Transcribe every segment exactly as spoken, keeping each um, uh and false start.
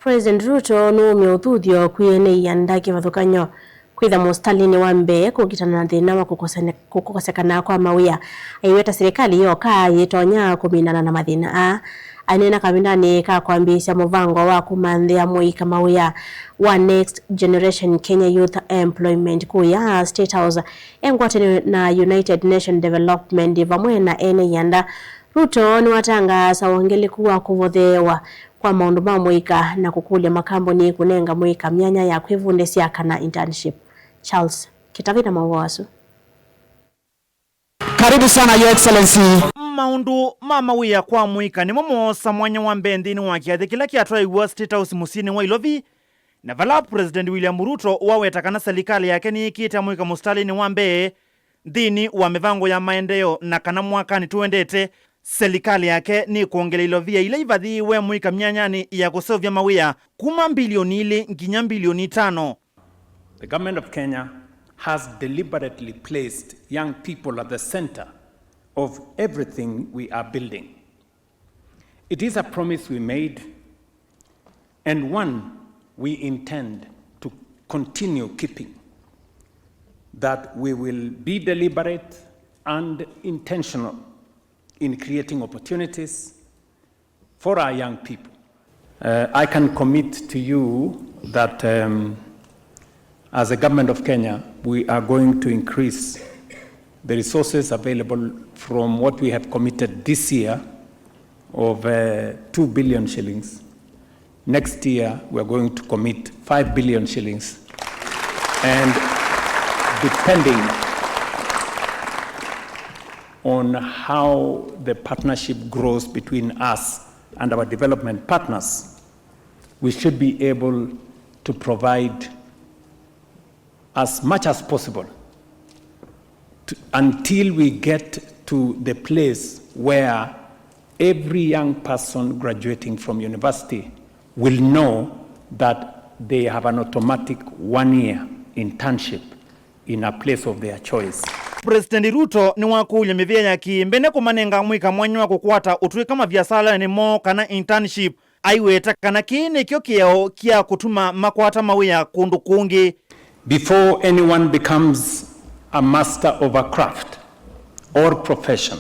President Ruto nũũmya ũthuthyo kwĩ ene ianda kĩvathũkany'o kwĩtha mũstalinĩ wa mbee kũkitana na thĩna wa kũkosene-, kũkosekana kwa mawĩa, aiweta silikalĩ yoka yĩtonya kũminana na mathĩna aa. Aineena kavindanĩ ka kwambĩĩsya mũvango wa kũmanthĩa mũika mawĩa wa Next Generation Kenya Youth Employment kũya State House e ngwatanĩo na United Nation Development vamwe na ene ianda, Ruto nĩwatangaasa wongeleku wa kũvotheewa kwa maũndũ ma mũika na kũkũlya makambuni kũnenga mũika myanya ya kwĩvundĩsya kana internship. Charles Kĩtavi na maũvoo asu. Karibu sana, Your Excellency. Maũndũ ma mawĩa kwa mũika nĩmo moosa mwanya wa mbee nthĩnĩ wa kĩathĩ kĩla kĩatwaĩiw'e State House mũsyĩnĩ wa Ilovi, na vala President William Ruto waweta kana silikalĩ yake nĩyĩkĩte amũika mũstalinĩ wa mbee nthĩnĩ wa mĩvango ya maendeeo, na kana mwakanĩ tũendete, silikalĩ yake nĩkwongela ilovia ila ivathĩĩwe amũika myanyanĩ ya kũseũvya mawĩa kuma mbilioni ilĩ nginya mbilioni itano. The government of Kenya has deliberately placed young people at the center of everything we are building. It is a promise we made and one we intend to continue keeping, that we will be deliberate and intentional in creating opportunities for our young people. Uh, I can commit to you that, um, as a government of Kenya, we are going to increase the resources available from what we have committed this year of, uh, two billion shillings. Next year, we are going to commit five billion shillings. And depending on how the partnership grows between us and our development partners, we should be able to provide as much as possible to, until we get to the place where every young person graduating from university will know that they have an automatic one-year internship in a place of their choice. President Ruto nĩwakũlya mĩvĩa ya kĩmbene kũmanenga amũika mwanya wa kũkwata ũtw'ĩka maviasalanĩ moo kana internship, aiweta kana kĩĩ nĩkyo kĩao kya kũtuma makwata mawĩa kũndũ kũngĩ. Before anyone becomes a master of a craft or profession,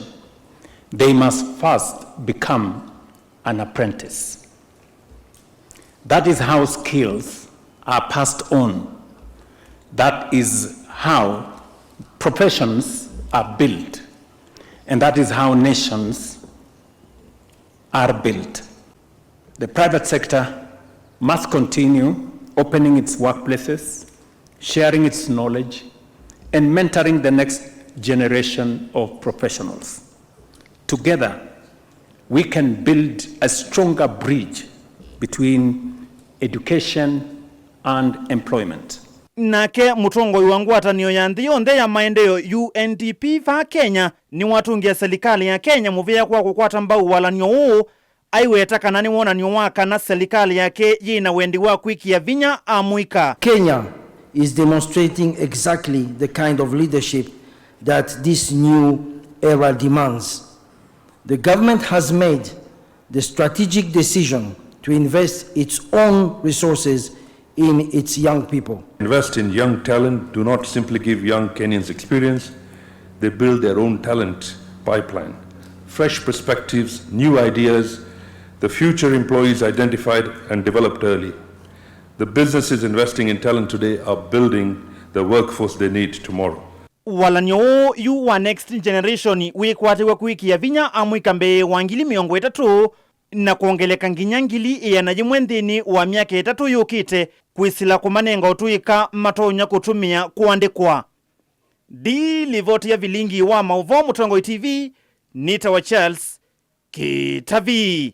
they must first become an apprentice. That is how skills are passed on. That is how professions are built. And that is how nations are built. The private sector must continue opening its workplaces, sharing its knowledge, and mentoring the next generation of professionals. Together, we can build a stronger bridge between education and employment. Nake mũtongoi wa ngwatanĩo ya nthĩ yonthe ya maendeeo, U N D P, vaa Kenya nĩwatũngĩe silikalĩ ya Kenya mũvea kwa kũkwata mbau walan'yo ũũ, aiweta kana nĩ wonany'o wa kana silikalĩ yake yĩ na wendi wa kwĩkĩa vinya amũika. Kenya is demonstrating exactly the kind of leadership that this new era demands. The government has made the strategic decision to invest its own resources in its young people. Invest in young talent. Do not simply give young Kenyans experience. They build their own talent pipeline. Fresh perspectives, new ideas, the future employees identified and developed early. The businesses investing in talent today are building the workforce they need tomorrow. Walan'yo ũũ yu wa Next Generation wĩkwatĩw'e kwĩkĩa vinya amũika mbee wa ngili mĩongo ĩtatũ na kwongeleka nginya ngili ĩana yĩmwe nthĩnĩ wa myaka ĩtatũ yũkĩte, kwĩsĩla kũmanenga ũtũĩka matonya kũtũmĩa kũandĩkwa. Ndi livoti ya vilingi wa maũvoo Mũtongoi T V, nĩtawa Charles Kĩtavi.